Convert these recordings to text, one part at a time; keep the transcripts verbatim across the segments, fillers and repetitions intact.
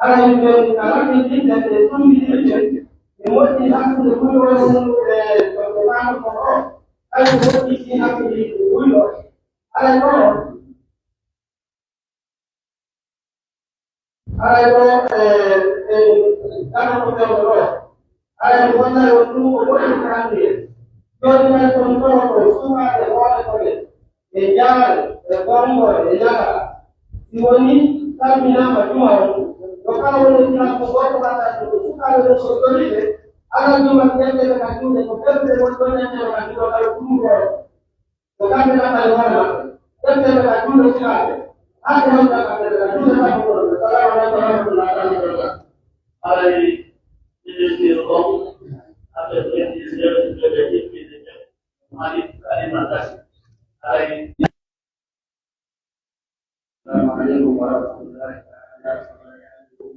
Haray ɓe kala ɓe yimɓe ɓe tummbitinde ɓe moƴƴi hakkunde buy on e ko ɓe maano ko o, hay ɓe moƴƴi si hakkunde yimɓe buy on. Haray ɗo, haray ɗo, e, e, dama ko fewndo ɗo. Haray mi wonnay on ɗum ko moƴƴi ko hannde. Jooni may kono ɗo ko sukaaɓe hoore ko ɓe. E jaare, e gombo, e ñaga. Si woni, salminaama juma on. Yo kala woni kiran ko gooto waɗata ko sukaaɓe ɓe so jolliɓe, ala juma ƴetteɓe ka juuɗe, ko ɓerɗe woni ɗon ƴetteɓe ka juuɗe, kala ɗum ɗo. Ko kamɓe tan kadi hoore maɓɓe. Ƴetteɓe ka juuɗe sukaaɓe. Hande hewta kamɓe ka juuɗe maɓɓe ɗon. Assalamu aleykum wa rahmatullahi wa barakatuh. Haray, ministre on, affaire étrangère, Mali, Mali, Mali. Haray. Assalamu aleykum wa rahmatullahi ta'ala wa barakatuh.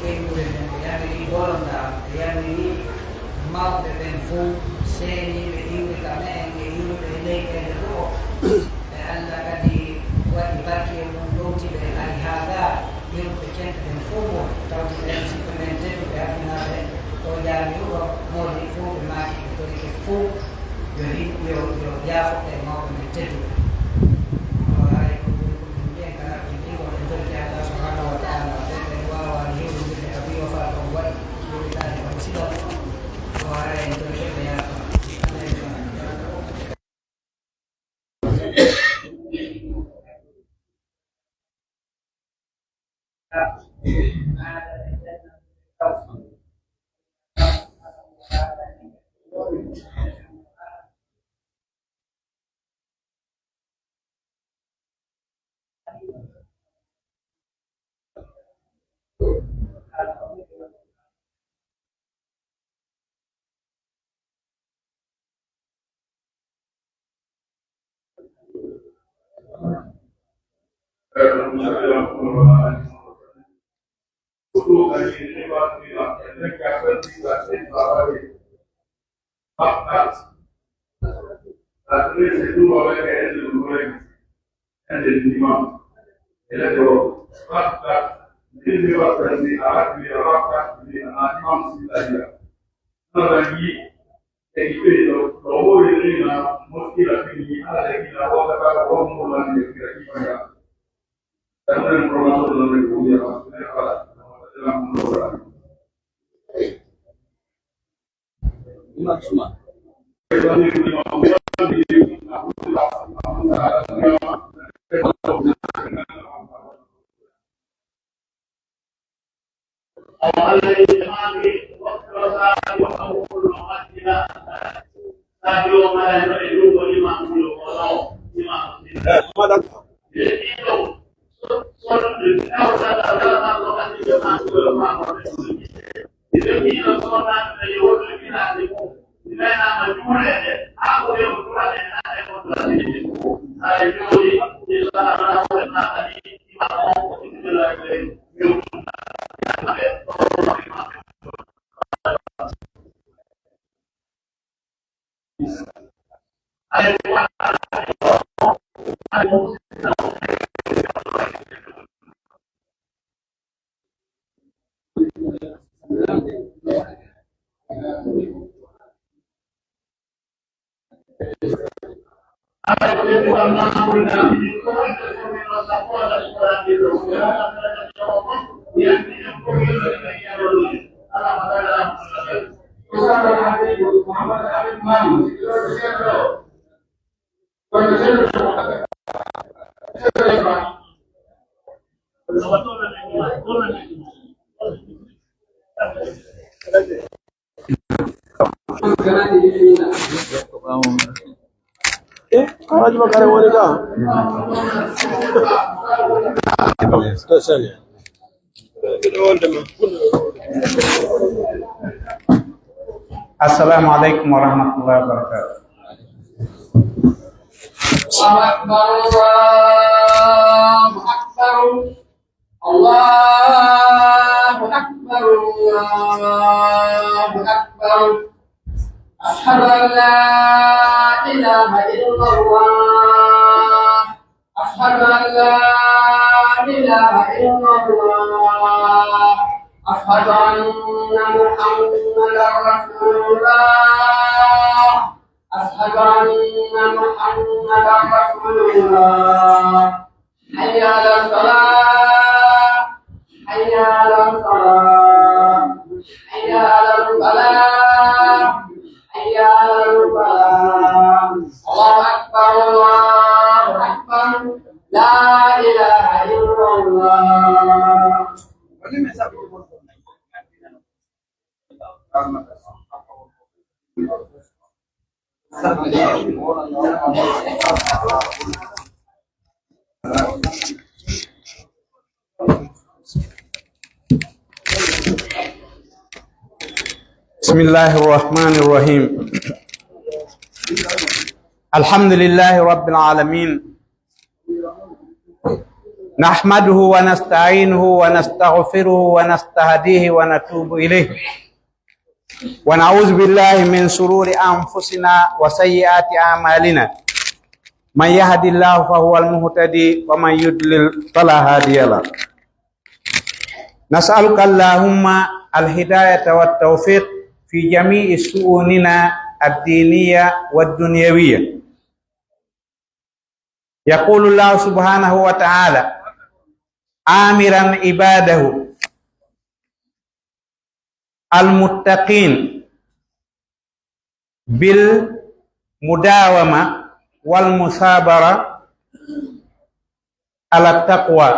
Ɓeynguure nden, ɓe yamiri bolondaa, ɓe yamiri mawɓe ɓen fow, seeniiɓe iwri ka me'en e iwruɓe e leyɗeele goo. Ɓe Alla kadi waɗi barki e mum, lowti ɓe, ari haa gaa, iwruɓe cenɗe ɓen fow won, tawti ɓen siɓɓe men tedduɓe, halfinaaɓe oo jaami'u ɗoo, mawɗi fow, ɓe maaki ɓe torike fow, yo hin-, yo, yo yaafo ɓe mawɓe men tedduɓe. Ko haray ko ɓuri ko ɗum mbiyen kala ɓe ɗin, wonɓe torike Allah subhanahu wa ta'ala, ɓen ɓen waawaani hewlondirde ka wi'o faa ɗon waɗi, ɗum woni taade ko siɗo, ko haray en torike ɓe yaafa. Eh, Alhaji Bakari woni ka? Assalamu alaikum wa rahmatullahi wa barakatuh. الله أكبر، الله أكبر. الله أكبر، الله أكبر. أشهد أن لا إله إلا الله. أشهد أن لا إله إلا الله. أشهد أن محمدا رسول الله. أشهد أن محمدا رسول الله. حي على الصلاة. حي على الصلاة. حي على الفلاح. حي على الفلاح. الله أكبر، الله أكبر. لا إله إلا الله. بسم الله الرحمن الرحيم. الحمد لله رب العالمين. نحمده ونستعينه ونستغفره ونستهديه ونتوب إليه. ونعوذ بالله من شرور أنفسنا وسيئات أعمالنا. من يهد الله فهو المهتدي ومن يضلل فلا هادي له. نسألك اللهم الهداية والتوفيق في جميع شؤوننا الدينية والدنيوية. يقول الله سبحانه وتعالى آمرا عباده المتقين بالمداومة والمثابرة على التقوى.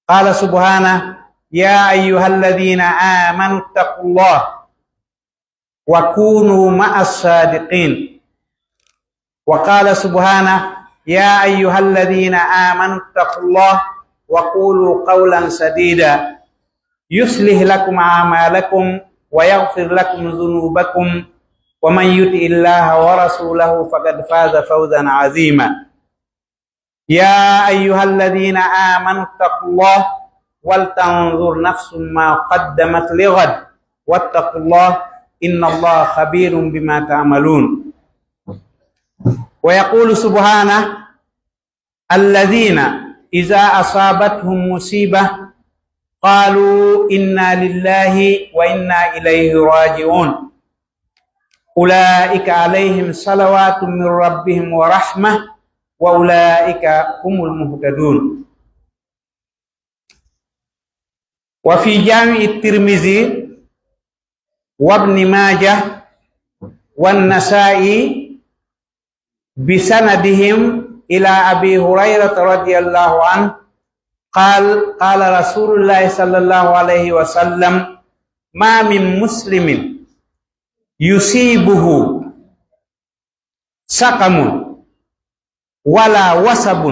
قال سبحانه: يا أيها الذين آمنوا اتقوا الله وكونوا مع الصادقين. وقال سبحانه: يا أيها الذين آمنوا اتقوا الله وقولوا قولا سديدا يصلح لكم أعمالكم ويغفر لكم ذنوبكم ومن يطع الله ورسوله فقد فاز فوزا عظيما. يا أيها الذين آمنوا اتقوا الله ولتنظر نفس ما قدمت لغد واتقوا الله إن الله خبير بما تعملون. ويقول سبحانه: الذين إذا أصابتهم مصيبة قالوا إنا لله وإنا إليه راجعون. أولئك عليهم صلوات من ربهم ورحمة وأولئك هم المهتدون. وفي جامع الترمذي وابن ماجه والنسائي بسندهم إلى أبي هريرة رضي الله عنه قال: قال رسول الله صلى الله عليه وسلم: ما من مسلم يصيبه سقم ولا وصب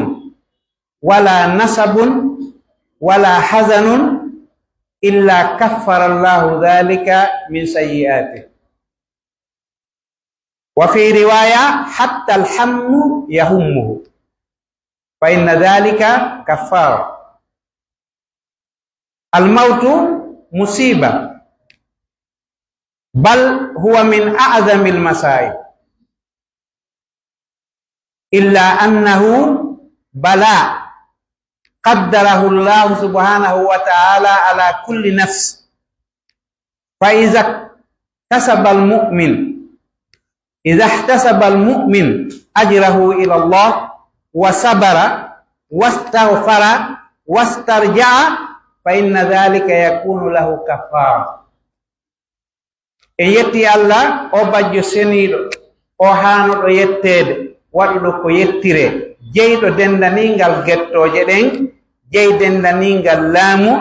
ولا نصب ولا حزن إلا كفر الله ذلك من سيئاته. وفي رواية: حتى الهم يهمه، فإن ذلك كفارة. الموت مصيبة، بل هو من أعظم المصائب، إلا أنه بلاء قدره الله سبحانه وتعالى على كل نفس، فإذا اكتسب المؤمن، إذا احتسب المؤمن أجره إلى الله وصبر واستغفر واسترجع فإن ذلك يكون له كفارة. En yetti Allah, o bajjo seniiɗo, o haanuɗo yetteede, waɗuɗo ko yettiree, jeyɗo denndaniingal gettooje ɗen, jey denndaniingal laamu,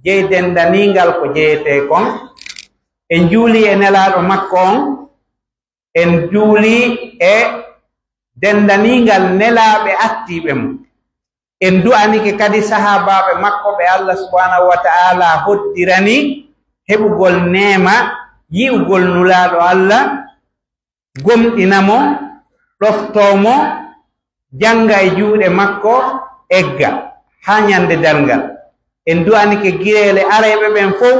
jey denndaniingal ko jeyetee kon. En juulii e Nelaaɗo makko on, en juulii e denndaniingal nelaaɓe attiiɓe mo. En du'anike kadi sahaabaaɓe makko ɓe Allah subhanahu wa ta'ala hoddirani heɓugol neema yi'ugol Nulaaɗo Allah, gomɗina mo, ɗoftoo mo, jannga e juuɗe makko, egga haa ɲande darngal. En du'anike gireele arayɓe ɓen fow,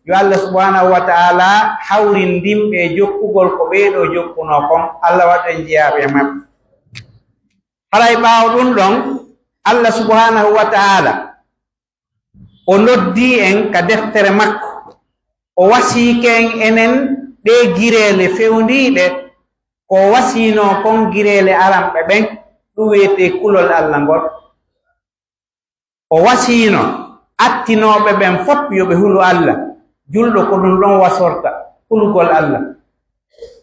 yo Allah subhanahu wa ta'ala hawrindin ɓe e jokkugol ko ɓee ɗoo jokkunoo kon. Allah waɗu en jeyaaɓe e maɓɓe. Haray ɓaawo ɗun ɗon, Allah subhanahu wa ta'ala, o noddii en ka deftere makko, o wasiike en enen ɗee gireele fewndiiɗe, ko o wasiinoo kon gireele aranɓe ɓen, ɗun wi'etee kulol Allah ngol. O wasiino attinooɓe ɓen fow yo ɓe hulu Allah. Julɗo ko ɗun ɗon wasorta, hulugol Allah.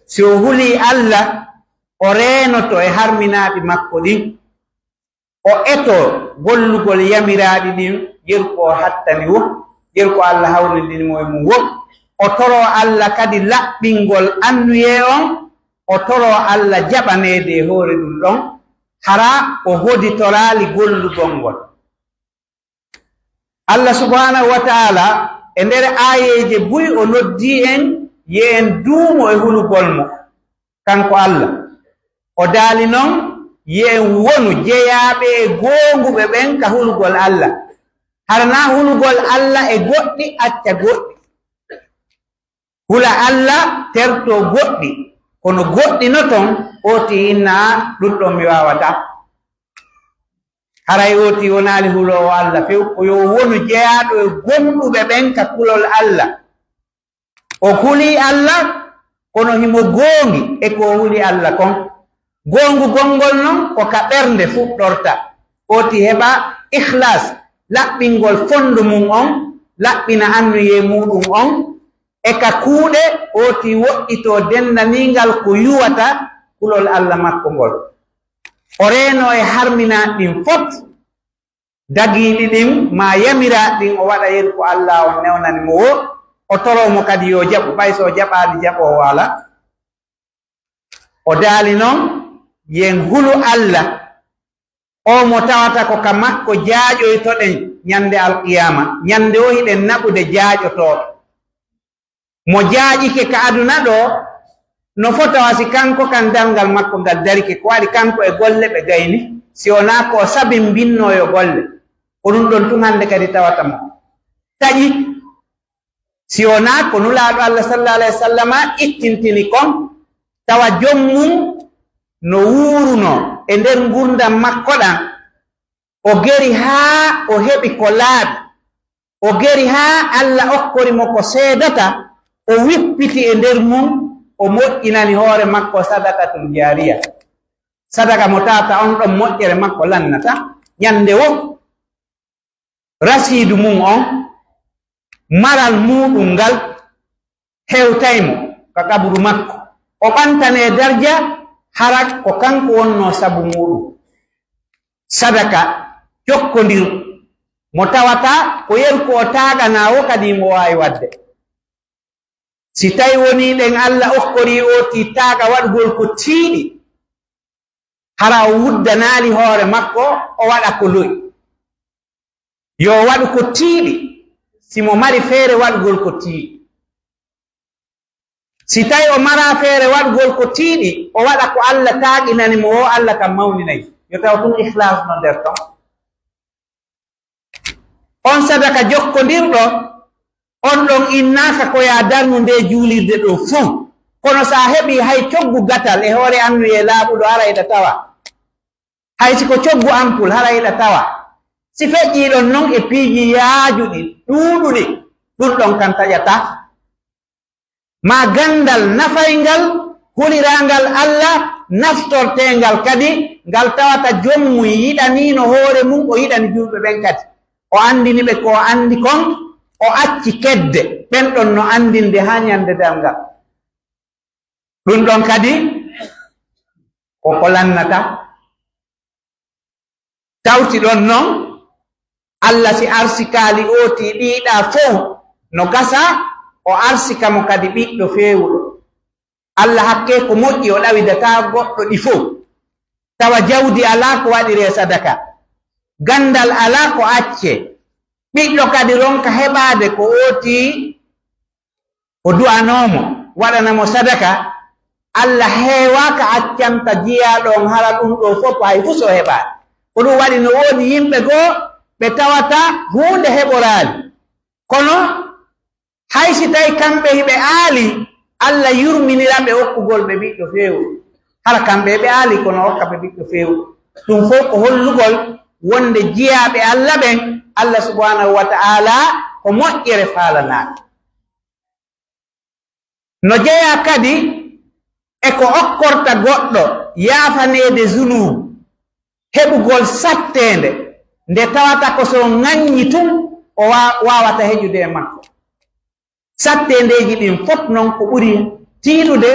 Si o hulii Allah, o reenoto e harminaaɗi makko ɗin. O etoo gollugol yamiraaɗi ɗin, yeru ko o hattani woo, yeru ko Allah hawrindini mo e mun woo. O toroo Allah kadi laɓɓingol anniyee on, o toroo Allah jaɓaneede e hoore ɗun ɗon, hara o hoditoraali gollugol ngol. Allah subhanahu wa ta'ala e nder aayeeje buy o noddii en, yo en duumo e hulugol mo, kanko Allah. O daali non, yo en wonu jeyaaɓe e goonguɓe ɓen ka hulugol Allah. Hara naa hulugol Allah e goɗɗi, acca goɗɗi. Hula Allah, tertoo goɗɗi, kono goɗɗi no ton, ooti inna ɗun ɗon mi waawataa. Haray ooti wonaali huloowo Allah few, ko yo wonu jeyaaɗo e gomɗuɓe ɓen ka kulol Allah. O hulii Allah, kono himo goongi e ko o huli Allah kon. Goongugol ngol non ko ka ɓernde fuɗɗorta. Ooti heɓa ikhlas, laɓɓingol fondo mun on, laɓɓina anniyee muuɗum on, e ka kuuɗe, ooti woɗɗitoo denndaningal ko yuwata kulol Allah makko ngol. O reenoo e harminaaɗi ɗin fow, dagiiɗi ɗin maa yamiraaɗi ɗin, o waɗa yeru ko Allah on newnani mo woo, o toroo mo kadi yo jaɓu, ɓay so o jaɓaali jaɓoowo alaa. O daali non, yo en hulu Allah, oo mo tawata ko ka makko jaaƴoytoɗen ɲande Alqiyaama, ɲande woo hiɗen naɓude jaaƴotooɗo. Mo jaaƴike ka aduna ɗoo, no fota wa si kanko kan darngal makko ngal darike, ko waɗi kanko e golle ɓe gayni? si wonaa ko o sabimbinnoo yo golle. Ko ɗun ɗon tun hande kadi tawata mo taƴi. Si wonaa ko Nulaaɗo Allah sallallahu alayhi wa sallama ittintini kon, tawa jom mun no wuurunoo e nder ngurndan makko ɗan, o geri haa o heɓi ko laaɓi, o geri haa Allah okkori mo ko seedata, o wippiti e nder mun, o moƴƴinani hoore makko sadaqatul jaariya. Sadaka mo tawata on ɗon moƴƴere makko lannata, ɲande wo rasiidu mun on, maral muuɗum ngal hewtay mo ka qaburu makko. O ɓantanee darja, hara ko kanko wonnoo sabu muuɗum. Sadaka jokkondir mo tawata ko yeru ko o taaganaa wo kadi mo waawi waɗde. Si tawi wonii ɗen Allah okkorii oo tii taaga waɗugol ko tiiɗi, hara o wuddanaali hoore makko, o waɗa ko lo'i. Yo o waɗu ko tiiɗi, si mo mari feere waɗugol ko tiiɗi. Si tawi o maraa feere waɗugol ko tiiɗi, o waɗa ko Allah taaginani mo, o Allah kam mawninay. Yo taw tun ikhlaas no nder ton. On sadaka jokkondirɗo, on ɗon innaaka ko yaa darnu ndee juulirde ɗoo fow. Kono si a heɓii hay coggu gatal e hoore annuyee laaɓuɗo, hara hiɗa tawa. Hay si ko coggu ampul, hara hiɗa tawa. Si feƴƴii ɗon non e piiji yaajuɗi, ɗuuɗuɗi, ɗun ɗon kan taƴataa. Maa ganndal nafayngal, huliraangal Allah, naftorteengal kadi, ngal tawata jom mun yiɗaniino hoore mun, o yiɗani julɓe ɓen kadi. O anndini ɓe ko o anndi kon, o acci kedde, ɓen ɗon no anndinde haa ɲande darngal. Ɗun ɗon kadi, ko ko lannata. Tawti ɗon non, Allah si arsikaali oo tii ɗiiɗaa fow, no gasa o arsika mo kadi ɓiɗɗo feewuɗo. Allah hakkee ko moƴƴi, o ɗawidataa goɗɗo ɗi fow. Tawa jawdi alaa ko waɗiree sadaka, ganndal alaa ko accee, ɓiɗɗo kadi ronka heɓaade ko oo tii o du'anoo mo, waɗana mo sadaka, Allah heewaaka accanta jiyaaɗo on hara ɗun ɗoo fow hay fuu si o heɓaali. Ko ɗun waɗi no woodi yimɓe goo ɓe tawata huunde heɓoraali. Kono hay si tawi kamɓe hiɓe aali, Allah yurminira ɓe okkugol ɓe ɓiɗɗo feewuɗo. Hara kamɓe hiɓe aali, kono okka ɓe ɓiɗɗo feewuɗo. Ɗun fow ko hollugol wonde jiyaaɓe Allah ɓen, Allah subhanahu wa ta'ala ko moƴƴere faalanaaka. No jeyaa kadi e ko okkorta goɗɗo yaafaneede zunuubu, heɓugol satteende nde tawata ko si o ŋaɲɲi tun o wa-, waawata heƴude e makko. Satteendeeji ɗin fow non ko ɓuri tiiɗude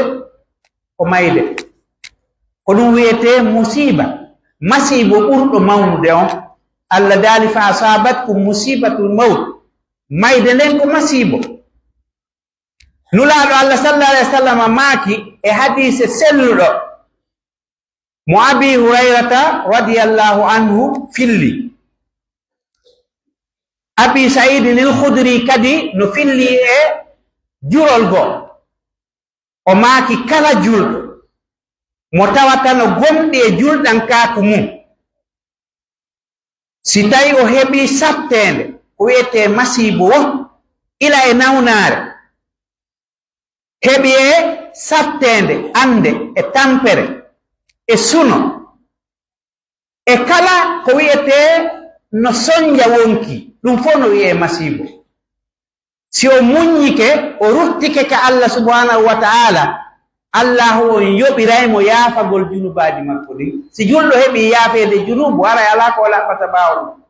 ko mayde. Ko ɗun wi'etee musiiba, masiibo ɓurɗo mawnude on. Allah daali, "Fa asaabatkum musiibatul mawt." Mayde nden ko masiibo. Nulaaɗo Allah sallallahu alayhi wa sallam maaki e hadiise selluɗo mo Abi Hurayrata radiyallahu anhu filli. Abi Sa'iidin il-Khudri kadi no filli e jurol goo. O maaki, kala julɗo mo tawata no gomɗi e julɗankaaku mun, si tawi o heɓii satteende, ko wi'etee masiibo wo, ila e nawnaare, heɓi e satteende, annde e tampere, e suno, e kala ko wi'etee no sonja wonki, ɗun fow no wi'ee masiibo. Si o muɲɲike, o ruttike ka Allah subhanahu wa ta'ala, Allahu on yoɓiray mo yaafagol junubaaji makko ɗin. Si julɗo heɓii yaafeede junuubu, haray alaa ko o laɓɓata ɓaawo ɗun.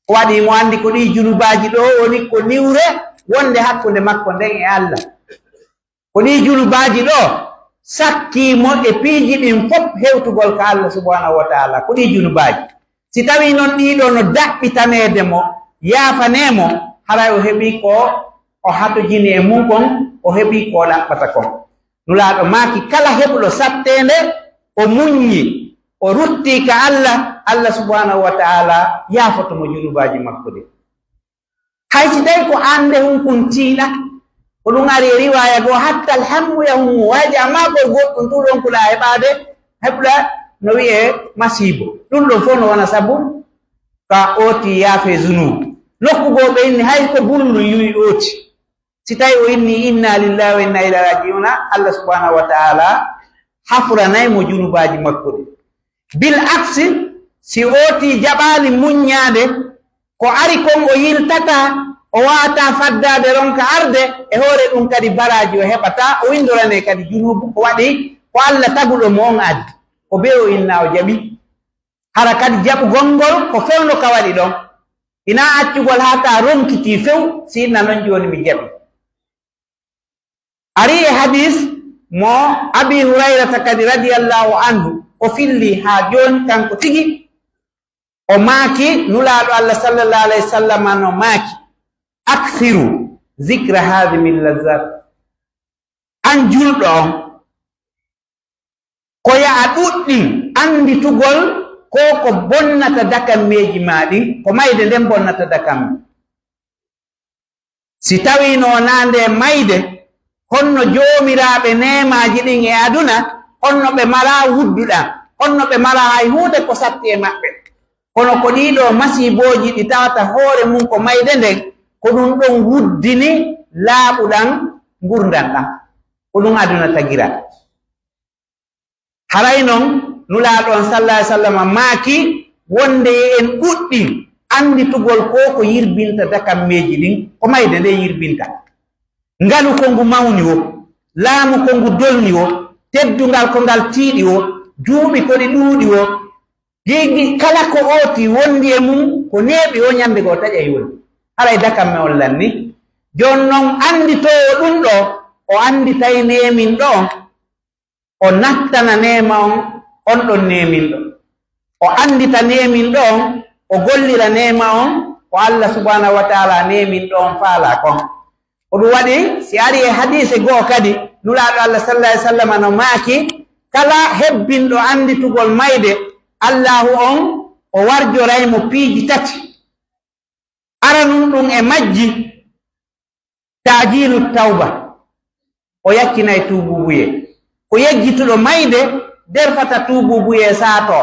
Ko waɗi mo anndi ko ɗii junubaaji ɗoo woni ko niwre wonde hakkunde makko nden e Allah. Ko ɗii junubaaji ɗoo sakkii mo e piiji ɗin fow hewtugol ka Allah subhanahu wa ta'ala. Ko ɗii junubaaji. Si tawii non ɗii ɗoo no daɓɓitaneede mo, yaafanee mo, haray o heɓii ko o hatojini e mun kon, o heɓii ko o ɗaɓɓata kon. Nulaaɗo maaki, kala heɓuɗo satteende, o muɲɲi, o ruttii ka Allah, Allah subhanahu wa ta'ala yaafoto mo junubaaji makko ɗin. Hay si tawi ko an nde hunkun tiiɗa, ko ɗun ari e riwaaya goo, "Hatta alhammu yahummu", waaji amma ko goɗɗun tun ronkuɗaa heɓaade, heɓuɗaa no wi'ee masiibo. Ɗun ɗon fow no wona sabu ka ooti yaafee zunuubu. Nokku goo ɓe inni hay ko bullu yuwi ooti. Si tawi o inni inna lillahi wa inna ilayhi raji'una, Allah subhanahu wa ta'ala hafuranay mo junubaaji makko ɗin. Bil aksi, si ooti jaɓaali muññaade, ko ari kon o yiltataa, o waawataa faddaade ronka arde, e hoore ɗun kadi baraaji o heɓataa, o winndoranee kadi junuubu ko waɗi ko Allah taguɗo mo on addi. Ko bee o inna o jaɓi. Hara kadi jaɓugol ngol ko fewndo ka waɗi ɗon. Hinaa accugol haa taa ronkitii few, si inna non jooni mi jaɓi. Arii e hadiis mo Abii Hurayrata kadi radiyallaahu anhu, o fillii haa jooni kanko tigi, o maaki, Nulaaɗo Allah sallallaahu alayhi wa sallam no maaki, "Akthiru zikra haadimil lazzaat." An julɗo on, ko yo a ɗuɗɗin annditugol ko ko bonnata dakammeeji maa ɗin, ko mayde nden bonnata dakamme. Si tawiino wonaa nde mayde, honno joomiraaɓe neemaaji ɗin e aduna, honno ɓe maraa wudduɗan, honno ɓe maraa hay huunde ko satti e maɓɓe? Kono ko ɗii ɗoo masiibooji ɗi tawata hoore mun ko mayde nden, ko ɗun ɗon wuddini laaɓuɗan ngurndan ɗan. Ko ɗun aduna tagiraa. Haray non, Nulaaɗo on, sallallaahu alayhi wa sallam, maaki wonde yo en ɗuɗɗin annditugol ko ko yirbinta dakammeeji ɗin, ko mayde nde yirbinta. Ngalu ko ngu mawni woo, laamu ko ngu dolni woo, teddungal ko ngal tiiɗi woo, duuɓi ko ɗi ɗuuɗi woo, gigi kala ko ooti wondi e mun, ko neeɓi woo ñannde goo taƴay woni. Haray dakamme on lanni. Jooni non, annditoowo ɗun ɗoo, o annditay neeminɗo on. O nattana neema on, on ɗon neeminɗo. O anndita neeminɗo on, o gollira neema on, ko Allah subhanahu wa ta'ala neeminɗo on faalaa kon. Ko ɗun waɗi, si ari e hadiise go'o kadi, Nulaaɗo Allah sallallaahu alayhi wa sallam no maaki, kala hebbinɗo annditugol mayde Allaahu on, o warjoray mo piiji tati. Aranun ɗun e majji, ta'jiilu tawba, o yaccinay tuubuubuyee. Ko yejjituɗo mayde derfata tuubuubuyee saatoo.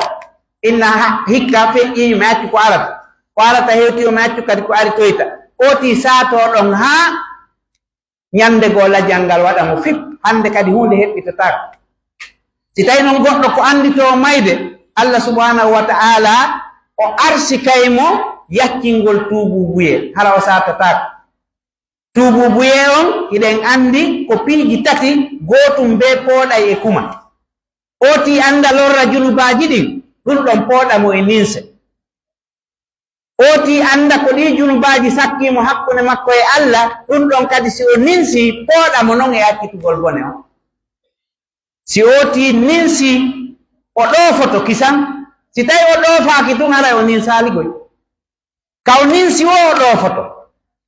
Inna ha-, hikka feƴƴiijo mi accu ko arata. Ko arata hewtii o mi accu kadi ko aritoyta. Ooti saatoo ɗon haa ñannde goo lajal ngal waɗa mo fip, hannde kadi huunde heɓɓitataako. Si tawii non goɗɗo ko annditoo mayde, Allah subhanahu wa ta'ala o arsikay mo yaccingol tuubuubuyee, hara o saatataako. Tuubuubuyee on, hiɗen anndi ko piiji tati, gootun bee pooɗay e kuma. Ooti annda lorra junubaaji ɗin, ɗun ɗon pooɗa mo e ninse. Ooti annda ko ɗii junubaaji sakkii mo hakkunde makko e Allah, ɗun ɗon kadi si o ninsii, pooɗa mo non e accitugol bone on. Si ooti ninsii, o ɗoofoto kisan. Si tawii o ɗoofaaki tun, haray o ninsaali goy. Ka o ninsi woo, o ɗoofoto.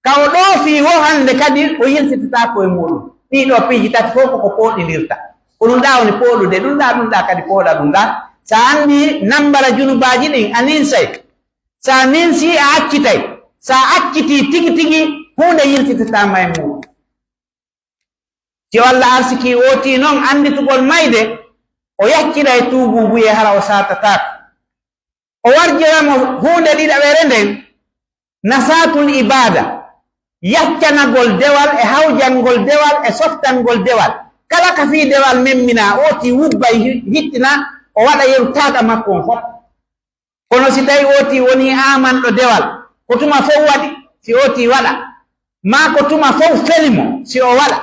Ka o ɗoofii woo, hannde kadi o yiltitataako e muuɗun. Ɗii ɗoo piiji tati fow ko ko pooɗindirta. Ko ɗun ɗaa woni pooɗude ɗun ɗaa, ɗun ɗaa kadi pooɗa ɗun ɗaa. Sa anndii nambara junubaaji ɗin, a ninsay. Sa ninsii, a accitay. Sa accitii tigi tigi, huunde yiltitataama e muuɗun. Si o Allah arsikii ooti non annditugol mayde, o yacciray tuubuubuyee, hara o saatataako. O warjira mo huunde ɗiɗaɓere nden, nasaatul ibaada, yaccanagol dewal e hawjangol dewal e softangol dewal. Kala ka fii dewal memminaa, ooti wubbay hi-, hittina, o waɗa yeru taaɗa makko on fow. Kono si tawii ooti wonii aamanɗo dewal, ko tuma fow waɗi, si ooti waɗa, maa ko tuma fow feli mo, si o waɗa,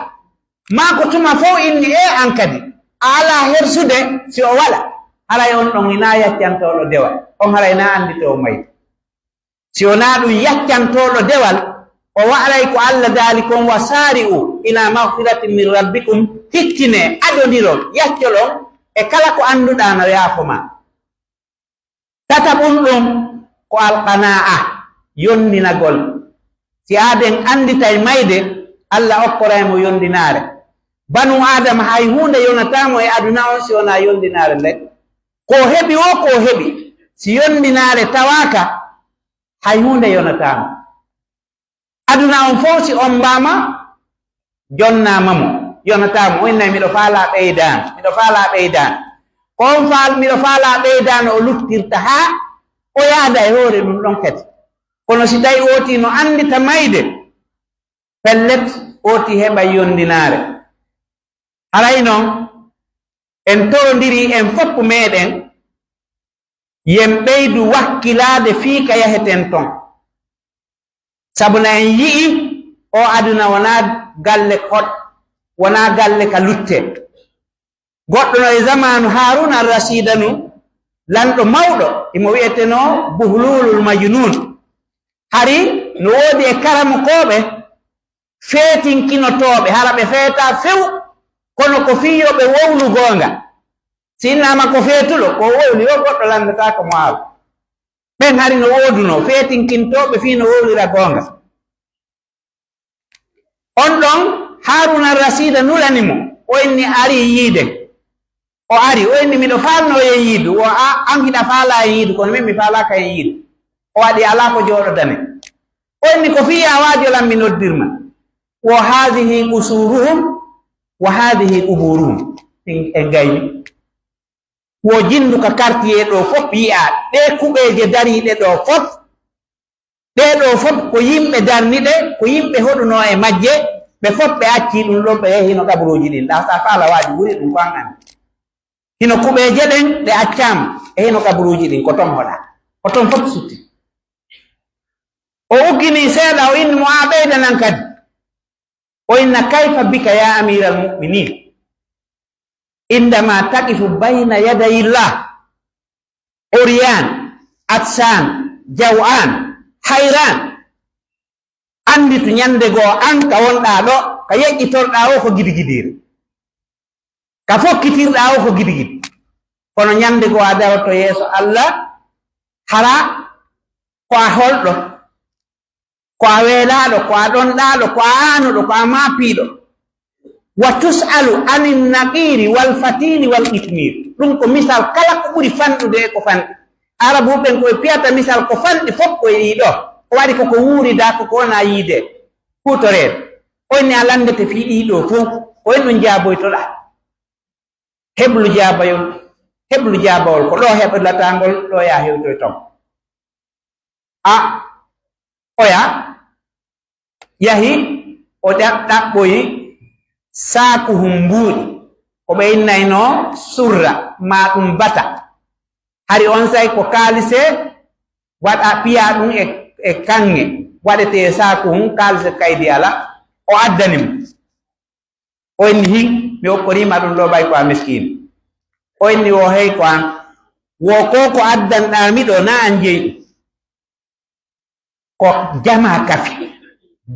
maa ko tuma fow inni, ee, an kadi, a alaa hersude, si o waɗa, haray on ɗon hinaa yaccantooɗo dewal, on haray hinaa annditoowo mayde. Si wonaa ɗun yaccantooɗo dewal, o wa'aray ko Alla daali kon, "Wa saari'u ila magfiratin min rabbikum," hittinee, adondiron, yaccolon e kala ko annduɗaa no yaafo maa. Tataɓun ɗun ko alqanaa'a, yondinagol. Si aaden annditay mayde, Alla okkoray mo yondinaare. Banu Aadama hay huunde yonataa mo e aduna on si wonaa yondinaare nden. Ko o heɓi woo ko o heɓi, si yondinaare tawaaka, hay huunde yonataa mo. Aduna on fow si ombaama, jonnaama mo, yonataa mo. O innay, "Miɗo faalaa ɓeydaama, miɗo faalaa ɓeydaama." Ko on faal-, miɗo faalaa ɓeydaano o luttirta haa o yaada e hoore ɗun ɗon kadi. Kono si tawi ootii no anndita mayde, pellet, ootii heɓay yondinaare. Haray non, en torondirii en fow meɗen, yen ɓeydu wakkilaade fii ka yaheten ton. Sabu na en yi'i, oo aduna wonaa galle hoɗ-, wonaa galle ka luttee. Goɗɗo no e zamaanu Haaruuna Ar-Rasiida nun, lanɗo mawɗo, himo wi'etenoo Buhluulul Majnuun. Hari no woodi e karamokooɓe feetinkinotooɓe, hara ɓe feetaa few, kono ko fii yo ɓe wowlu goonga. Si innaama ko feetuɗo, ko o wowli, yo goɗɗo lanndataako mo haaru. Ɓen hari no woodunoo feetinkintooɓe fii no wowlira goonga. On ɗon, Haaruuna Rasiida nulani mo, o inni, "Ari yiide." O ari, o inni, "Miɗo faalnoo en yiidu." Wo a, "An hiɗa faalaa en yiidu, kono min mi faalaaka en yiidu." O waɗi, "Alaa ko jooɗodanen." O inni, "Ko fii yaa waajolan mi noddirma." Wo, "Haadihi qusuuruhum, wa haadihi qubuuruhum." En, en gayni. Wo jinndu ka quartier ɗoo fow yi'aa, ɗee kuɓeeje dariiɗe ɗoo fow, ɗee ɗoo fow ko yimɓe darni ɗe, ko yimɓe hoɗunoo e majje, ɓe fow ɓe accii ɗun ɗon, ɓe yahi hino qaburuuji ɗin. Ɗaa, sa faala waaju ɓuri ɗun ko an anndi. Hino kuɓeeje ɗen ɗe accaama, e hino qaburuuji ɗin, ko ton hoɗaa. Ko ton fow sutti. O ugginii seeɗa, o inni mo, "Aa ɓeydanan kadi." O inna, "Kayfa bika ya amiral mu'minin, indama taqifu bayna yaday Allah, uryan, atsan, jaw'an, hayran." Annditu ñande goo an ka wonɗaa ɗoo, ka yeƴƴitorɗaa oo ko gidigidiire. Ka fokkitirɗaa oo ko gidigidi. Kono ñande goo a daroto yeeso Allah, hara ko a holɗo? Ko a weelaaɗo, ko a ɗonɗaaɗo, ko a aanuɗo, ko a maapiiɗo. "Wa tus'alu anin naqiiri wal fatiili wal qitmiir." Ɗun ko misal kala ko ɓuri fanɗude e ko fanɗi. Arabuɓe ɓen ko ɓe piyata misal ko fanɗi fow ko e ɗii ɗoo. Ko waɗi ko ko wuuridaa, ko ko wonaa yiidee, huutoreede. Ko inni a lanndete fii ɗii ɗoo fow, ko en ɗun jaaboytoɗaa. Heblu jaabayol, heblu jaabawol, ko ɗoo heblataangol, ɗoo yaa hewtoy ton. A, oya, yahi, o ɗa-, ɗaɓɓoyi saakuhun mbuuɗi, ko ɓe innaynoo surra, maa ɗun bata. Hari onsay ko kaalise, waɗa, piyaa ɗun e, e kaŋŋe, waɗetee saakuhun, kaalise kaydi alaa, o addani mo. O inni, "Hin, mi okkorii ma ɗun ɗoo ɓay ko a miskiino." O inni, "Wo hey ko an, wo ko ko addanɗaa mi ɗoo, naa an jeyi ɗun. Ko jamaa kafi.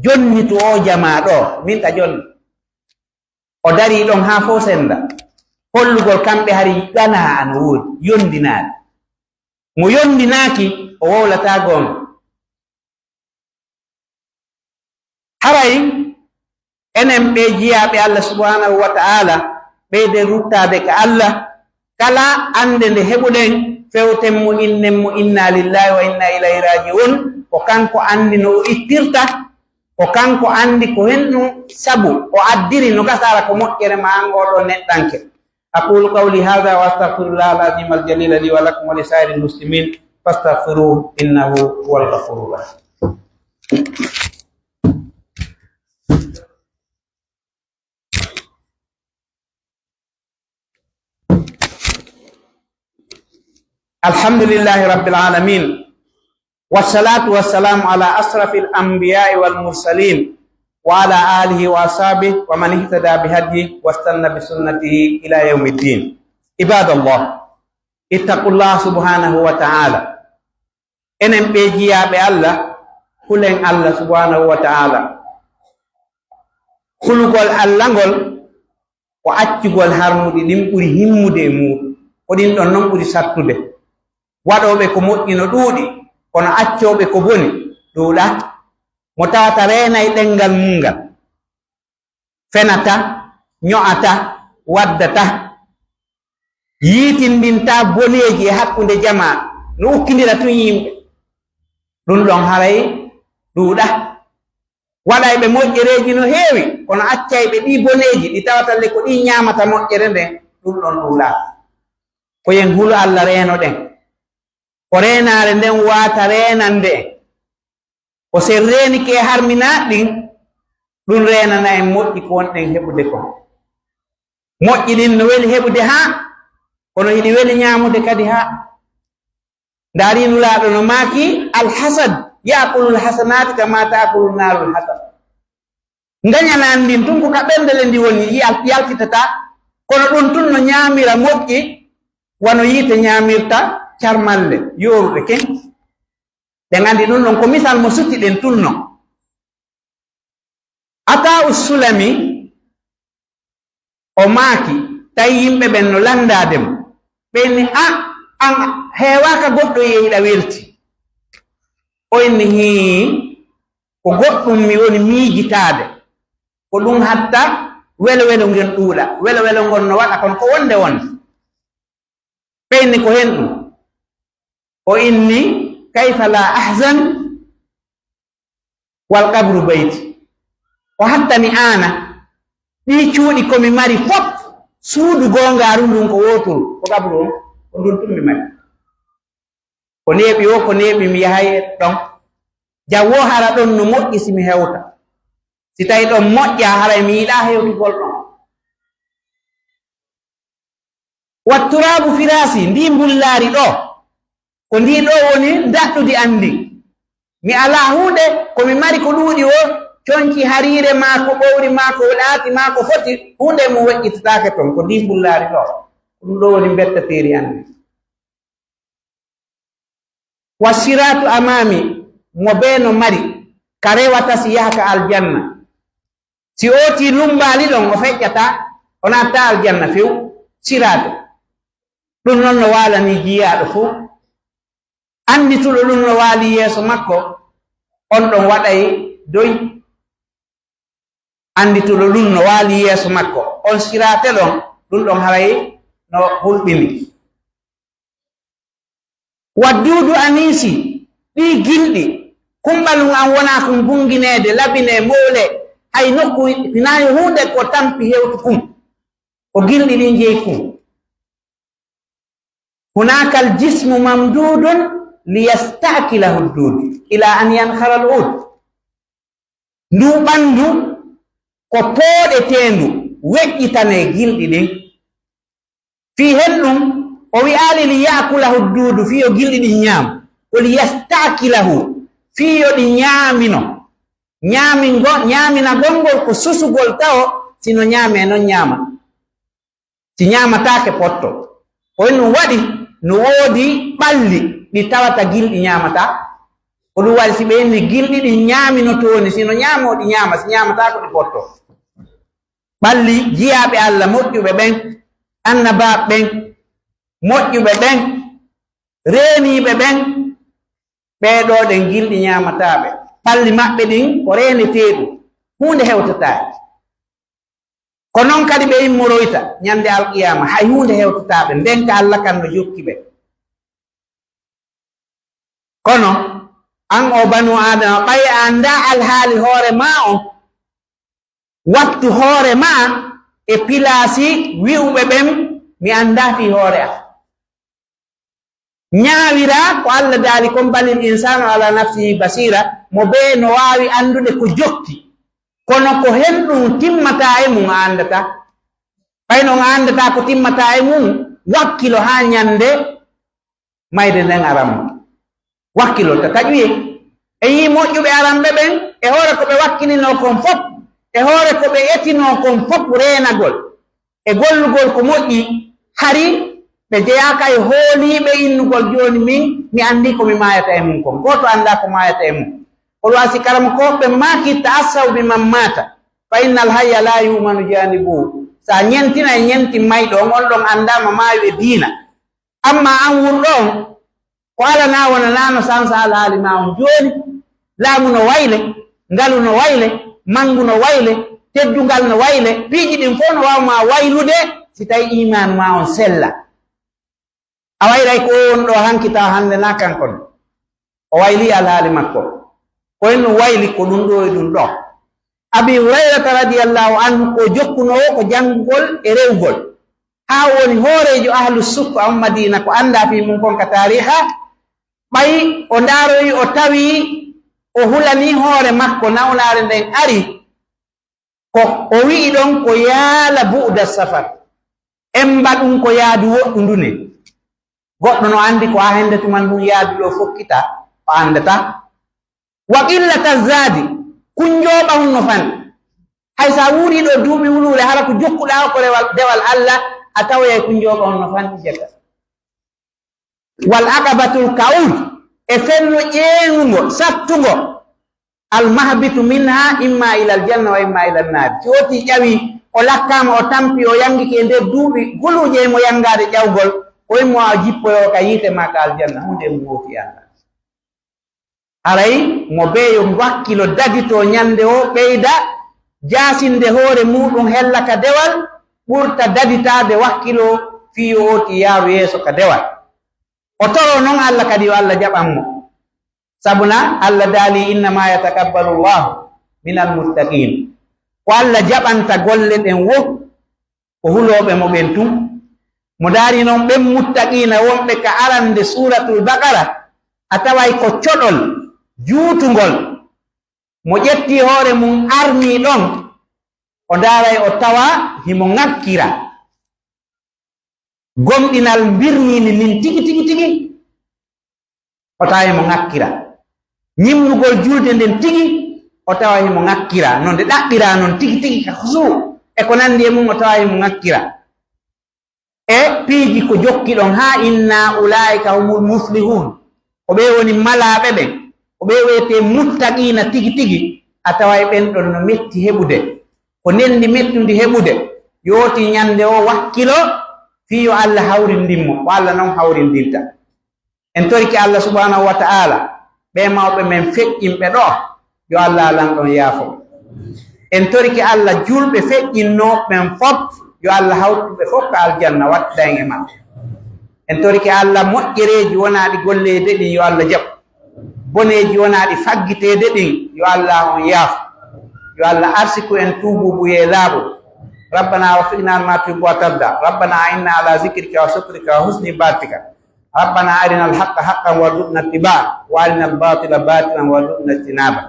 Jonnitu oo jamaa ɗoo, min ka jonni." O darii ɗon haa fow sennda. Hollugol kamɓe hari ganaa no woodi, yondinaali. Mo yondinaaki, o wowlataa goonga. Haray enen ɓee jiyaaɓe Allah subhanahu wa ta'ala, ɓeyden ruttaade ka Allah, kala annde nde heɓuɗen, fewten mo, innen mo, "Inna lillahi wa inna ilayhi raji'un." Ko kanko anndi no o ittirta, ko kanko anndi ko hen ɗun sabu o addiri, no gasa hara ko moƴƴere maa an oo ɗoo neɗɗanke. أقول قولي هذا وأستغفر الله العظيم الجليل لي ولكم ولسائر المسلمين فاستغفروه إنه هو الغفور الرحيم. الحمد لله رب العالمين. والصلاة والسلام على أشرف الأنبياء والمرسلين وعلى آله وأصحابه ومن اهتدى بهديه واستن بسنته إلى يوم الدين. عباد الله، اتقوا الله سبحانه وتعالى. Enen ɓee jiyaaɓe Allah, hulen Allah subhanahu wa ta'ala. Hulugol Allah ngol ko accugol harmuɗi ɗin ɓuri himmude e muuɗum. Ko ɗin ɗon non ɓuri sattude. Waɗooɓe ko moƴƴi no ɗuuɗi, kono accooɓe ko boni ɗuuɗaa. Mo tawata reenay ɗemngal mun ngal, fenata, ño'ata, waddata, yiitindinta boneeji e hakkunde jamaa, no ukkindira tun yimɓe. Ɗun ɗon haray ɗuuɗaa. Waɗayɓe moƴƴereeji no heewi, kono accayɓe ɗii boneeji, ɗi tawata le ko ɗii ñaamata moƴƴere nden, ɗun ɗon ɗuuɗaa. Ko yo en hulu Alla, reenoɗen. Ko reenaare nden waata reenande en. Ko si en reenike e harminaaɗi ɗin, ɗun reenana en moƴƴi ko wonɗen heɓude kon. Moƴƴi ɗin no weli heɓude haa, kono hiɗi weli ñaamude kadi haa. Ndaarii Nulaaɗo no maaki, "Al-hasad ya'kulul hasanaati kamaa ta'kulun naarul hatab." Ngañanaari ndin tun ko ka ɓernde le ndi woni, yal-, yaltitata, kono ɗun tun no ñaamira moƴƴi, wano yiite ñaamirta carmalle yooruɗe ken. Ɗen anndi ɗun ɗon ko misal mo suti ɗen tun non. Ataa'u Sulami, o maaki, tawi yimɓe ɓen no lanndaade mo. Ɓe inni, "A, an heewaaka goɗɗo yi'e hiɗa welti." O inni, "Hii, ko goɗɗun mi woni miijitaade. Ko ɗun hatta welo-welo ngen ɗuuɗa. Welo-welo ngon no waɗa kon ko wonde wonde." Ɓe inni, "Ko hen ɗun?" O inni, "Kayfa laa ahzan wal qabru bayti." O hattani aana, ɗii cuuɗi ko mi mari fof, suudu goongaaru ndun ko wooturu, ko qabru on, ko ndun tun mi mari. Ko neeɓi woo, ko neeɓi mi yahay ɗon. Jam woo hara ɗon no moƴƴi si mi hewta. Si tawi ɗon moƴƴaa, haray mi yiɗaa hewtugol ɗon. "Wa turaabu firaasi, ndii mbullaari ɗoo, ko ndii ɗoo woni ndaɗɗudi an ndin. Mi alaa huunde, ko mi mari ko ɗuuɗi woo, conci hariire maa ko ɓowri maa ko ɗaati maa ko foti, huunde e mun weƴƴitataake ton, ko ndii mbullaari ɗoo. Ko ɗun ɗoo woni mbettateeri an ndin." "Wa siraatu amaami, mo bee no mari, ka rewata si yaha ka aljanna. Si ootii lummbaali ɗon, o feƴƴataa, o naatataa aljanna few." Siraatu. Ɗun non no waalanii jiyaaɗo fow. Anndituɗo ɗun no waalii yeeso makko, on ɗon waɗay doy. Anndituɗo ɗun no waalii yeeso makko, on siraate ɗon, ɗun ɗon haray no hulɓini. "Wa duudu aniisi, ɗii gilɗi, kumbalun an wonaa kun bungineede, labinee, moolee, hay nokku hinaa yo huunde ko tampi hewtu kun, ko gilɗi ɗin jeyi kun." "Hunaakal jismu mamduudun liyastaakilahu duudu, ilaa an yanxaral uud." Nduu ɓanndu ko pooɗeteendu, weƴƴitanee gilɗi ɗin. Fii hen ɗun, o wi'aali li ya'kulahu duudu, fii yo gilɗi ɗin ñaam. Ko li yasta'kilahu, fii yo ɗi ñaamino. Ñaamingo-, ñaaminagol ngol ko susugol tawo, si no ñaamee non ñaama. Si ñaamataake potto. Ko ɗun waɗi, no woodi ɓalli ɗi tawata gilɗi ñaamataa. Ko ɗun waɗi si ɓe inni gilɗi ɗin ñaaminotooni, si no ñaamoo ɗi ñaama, si ñaamataako ɗi potto. Ɓalli jiyaaɓe Alla moƴƴuɓe ɓen, annabaaɓe ɓen, moƴƴuɓe ɓen, reeniiɓe ɓen, ɓee ɗoo ɗen gilɗi ñaamataaɓe. Ɓalli maɓɓe ɗin ko reeneteeɗum, huunde hewtataake. Ko non kadi ɓe immoroyta ñande alqiyaama, hay huunde hewtataɓe, nden ka Alla kan no jokki ɓe. Kono, an oo banu Aadama, ɓay a anndaa alhaali hoore maa on, wattu hoore maa e pilaasi wi'uɓe ɓen, mi anndaa fii hoore an. Ñaawiraa ko Alla daali kon, balil insaanu alaa nafsihi basiira, mo bee no waawi anndude ko jokki, kono ko henɗun timmataa e mun a anndataa. Ɓay non a anndataa ko timmataa e mun, wakkilo haa ñande mayde nden aran ma. Wakkilo ta taƴuyee. En yi'ii moƴƴuɓe aranɓe ɓen, e hoore ko ɓe wakkilinoo kon fow, e hoore ko ɓe etinoo kon fow reenagol e gollugol ko moƴƴi, hari ɓe jeyaaka e hooliiɓe innugol, "Jooni min, mi anndii ko mi maayata e mun kon." Gooto anndaa ko maayata e mun. Ko ɗun waɗi si karamokooɓe ɓen maaki, "Ta'assaw bi man maata, fa innal hayya laa yu'manu jaanibuhu." Si a ñentinay ñentin mayɗo on, on ɗon anndaama maayu e diina. Ammaa an wurɗo on, ko alanaa wonanaano sansa alhaali maa on jooni. Laamu no wayle, ngalu no wayle, manngu no wayle, teddungal no wayle, piiji ɗin fow no waawa maa waylude si tawii iimaanu maa on sella. A wayray ko on ɗoo hanki tawa hannde naa kanko non. O waylii alhaali makko. Ko en ɗun wayli ko ɗun ɗoo e ɗun ɗoo. Abii Hurayrata radiyallaahu anhu ko jokkunoo ko janngugol e rewugol. haa woni hooreejo ahlu suffa on Madiina, ko anndaa fii mun kon ka taariiha, ɓay o ndaaroyi, o tawi o hulanii hoore makko, nawnaare nden ari, ko o wi'i ɗon ko yaala bu'da safar, emba ɗun ko yaadu woɗɗundu ne. Goɗɗo no anndi ko haa hende tuman ndun yaadu ɗoo fokkita, o anndataa. Wa qillata zaadi, kun njooɓahun no fanɗi. Hay so a wuurii ɗoo duuɓi wuluure, hara ko jokkuɗaa o ko rewal, dewal Alla, a tawoyay kun njooɓahun no fanɗi jaka. Wal aqabatul ka'ud, e fenno ƴeeŋungo, sattungo, al mahbitu minha imma ilal janna wa imma ilal naari. Si woti ƴawi, o lakkaama, o tampi, o yangike e nder duuɓi guluuje e mo yangaade ƴawgol, ko immo a jippoyoo ka yiite maa ka aljanna, huunde e mum woti Alla. Haray mo bee yo wakkilo daditoo ɲande woo, ɓeyda jaasinde hoore muuɗum hella ka dewal, ɓurta daditaade wakkilo fii yo ooti yaaru yeeso ka dewal. O toroo non Alla kadi yo Alla jaɓan mo. Sabuna Alla daali, "Innamaa yataqabbalu Llaahu minal muttaqiin." Ko Alla jaɓanta golle ɗen woo, ko hulooɓe mo ɓen tun. Mo daari non ɓen muttaqiina wonɓe ka arande Suuratul Baqara, a taway ko coɗol juutungol. Mo ƴetti hoore mun armii ɗon, o ndaaray o tawa himo ŋakkira. Gomɗinal mbirniindi ndin tigi, tigi, tigi, o tawa himo ŋakkira. Ñinnugol julde nden tigi, o tawa himo ŋakkira. No nde ɗaɓɓiraa non tigi, tigi ka khusuu e ko nanndi e mun, o tawa himo ŋakkira. E piiji ko jokki ɗon haa, "Inna ulaa'ika humul muflihuun." Ko ɓee woni malaaɓe ɓen. Ko ɓee wi'etee muttaqiina tigi tigi. A taway ɓen ɗon no metti heɓude. Ko nenndi mettundi heɓude. Yooti ɲande o wakkilo fii yo Alla hawrindin mo. Ko Alla non hawrindinta. En torike Alla subhaanahu wa ta'aala, ɓee mawɓe men feƴƴinɓe ɗoo, yo Alla alan ɗon yaafo. En torike Alla julɓe feƴƴinnooɓe ɓen fof, yo Alla hawtu ɓe fof ka aljanna, waɗda en e maɓɓe. En torike Alla moƴƴereeji wonaaɗi golleede ɗin, yo Alla jaɓu. Boneeji wonaaɗi faggiteede ɗin, yo Alla on yaafo. Yo Alla arsiku en tuubuubuyee laaɓuɗo. ربنا وفقنا لما تحب وترضى. ربنا أعنا على ذكرك وشكرك وحسن عبادتك. ربنا أرنا الحق حقا وارزقنا اتباعه، وأرنا الباطل باطلا وارزقنا اجتنابه.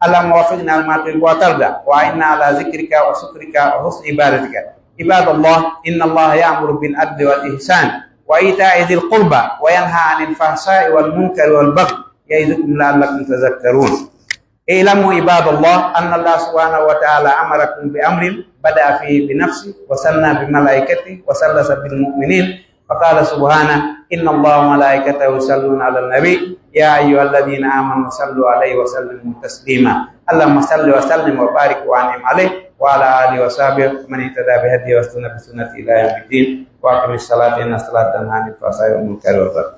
اللهم وفقنا لما تحب وترضى، وأعنا على ذكرك وشكرك وحسن عبادتك. عباد الله، إن الله يأمر بالعدل والإحسان وإيتاء ذي القربى، وينهى عن الفحشاء والمنكر والبغي، يعظكم لعلكم تذكرون. اعلموا عباد الله أن الله سبحانه وتعالى أمركم بأمر بدأ فيه بنفسه وثنى بملائكته وثلث بالمؤمنين، فقال سبحانه: إن الله وملائكته يصلون على النبي، يا أيها الذين آمنوا صلوا عليه وسلموا تسليما. اللهم صل وسلم وبارك وأنعم عليه وعلى آله وصحبه ومن اهتدى بهديه واستنى بسنته إلى يوم الدين. وأقم الصلاة إن الصلاة تنهى عن الفحشاء والمنكر والبغي.